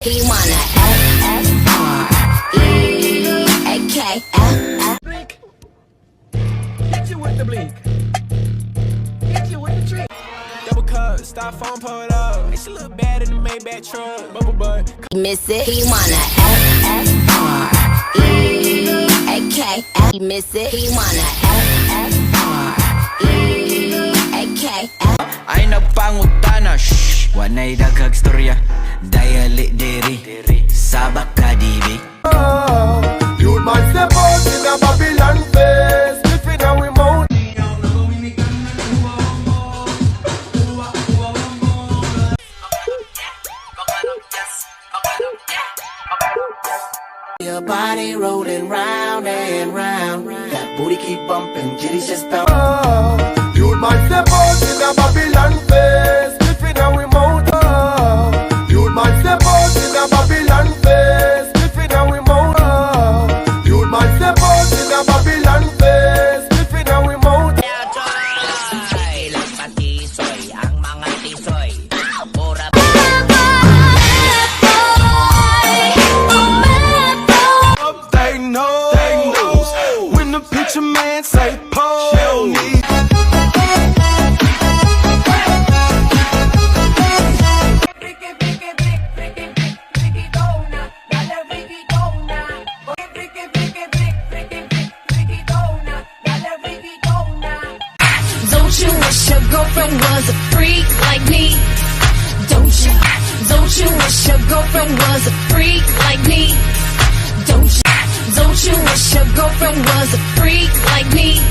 He wanna F F R E A K F F. Blink. Hit you with the blink. Hit you with the trick. Double cup, stop phone, pull it up. And she look bad in the Maybach truck. Bubble butt. Miss it. He wanna F F R E A K F. Miss it. He wanna F F R E A K F. Ay nagpangutana, shh. Wanay daghag storya. Dayali diri. Sabak ka dibi. You might step out in a Babylon face, spliff in we mouth. Your body rolling round and round. That booty keep bumping, jitties just bounce. You might step out in a Babylon face, spliff in we mouth. You might step out in a Babylon face, spliff in we mouth. You might step out in a Babylon face, spliff in we mouth. Ilang patisoy ang mga tisoy. Ora. They know, they knows when the picture man say pose. She don't need. Ricky, Ricky, Ricky, Ricky, Ricky Dona, dale Ricky Dona. Ricky, Ricky, Ricky, Ricky, Ricky Dona, dale Ricky Dona. Don't you wish your girlfriend was a freak like me? Don't you? Don't you wish your girlfriend was a freak like me? Don't you? Don't you wish your girlfriend was a freak like me? Don't you? Don't you wish your girlfriend was a freak like me?